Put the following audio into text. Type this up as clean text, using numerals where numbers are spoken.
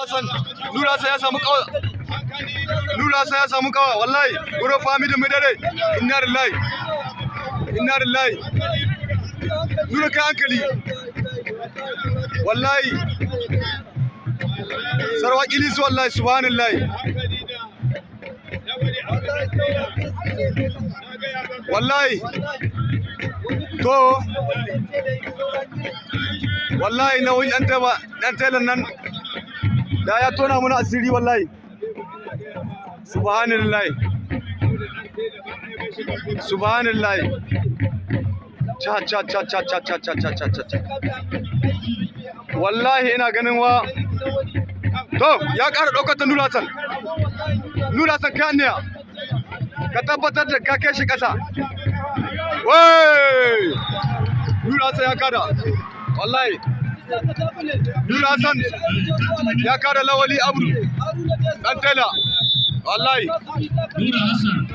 Hassan, Nura Hassan ya samu kawa. Nura Hassan ya samu kawa wallahi. Guro Famidu mai dare. Inna lillahi. Inna lillahi. Nura, kai hankali. Wallahi. Sarwa kilis wallahi, subhanallahi. Wallahi. To wallahi nauyin ɗan teba ɗan telan nan da ya tona mana asiri wallahi. Subhanallahi. Subhanallahi. Cha cha cha cha cha cha cha cha cha cha. Wallahi ina ganin wa to ya ƙara ɗaukar ta Nura Hassan. Nura Hassan, kai ne ka tabbatar da ka kai shi ƙasa. Wai! Nura Hassan ya kada. Wallahi. Nura Hassan ya kada Lawali Abdu. Ɗan tela. Wallahi. Nura Hassan.